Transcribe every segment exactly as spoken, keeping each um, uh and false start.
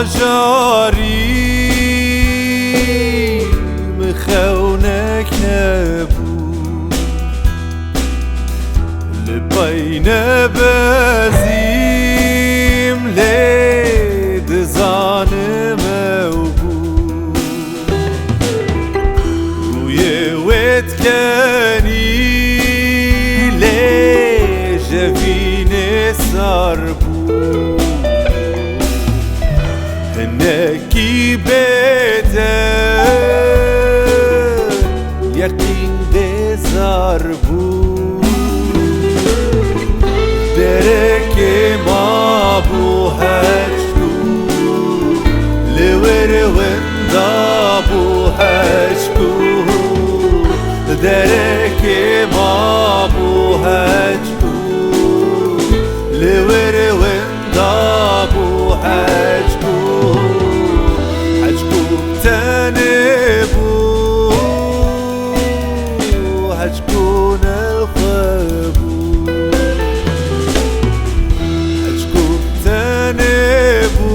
Carî min xewnek nebû, li pey nebezîm lê dizanim ew bû. Rûyê wê dikenî lê jevînê sar bû. Hinekî bêde yeqîn bêzar bû. Derekê mabû heçkû, li wir winda bû heçkû. Derekê mabû heçkû, li wir winda bû heçkû. Heçkû tenê bû, heçkû nelxwe bû. Heçkû tenê bû,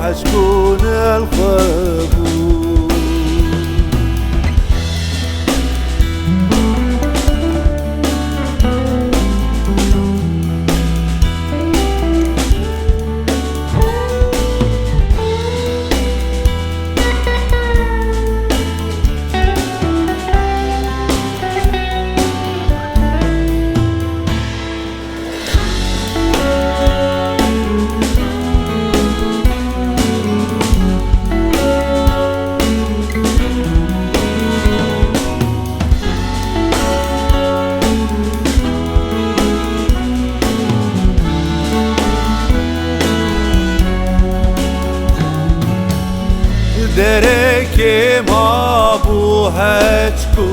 heçkû nelxwe bû. Derekê mabû heçkû,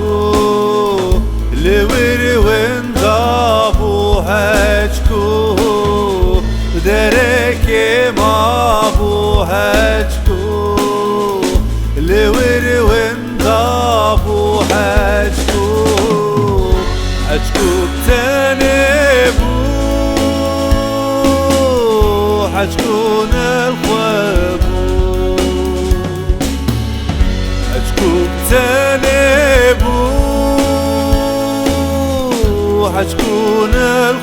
li wir winda bû heçkû. Derekê mabû heçkû, li wir winda bû heçkû. Heçkû tenê bû, heçkû nelxwe bû. Heçkû tenê bû, heçkû nel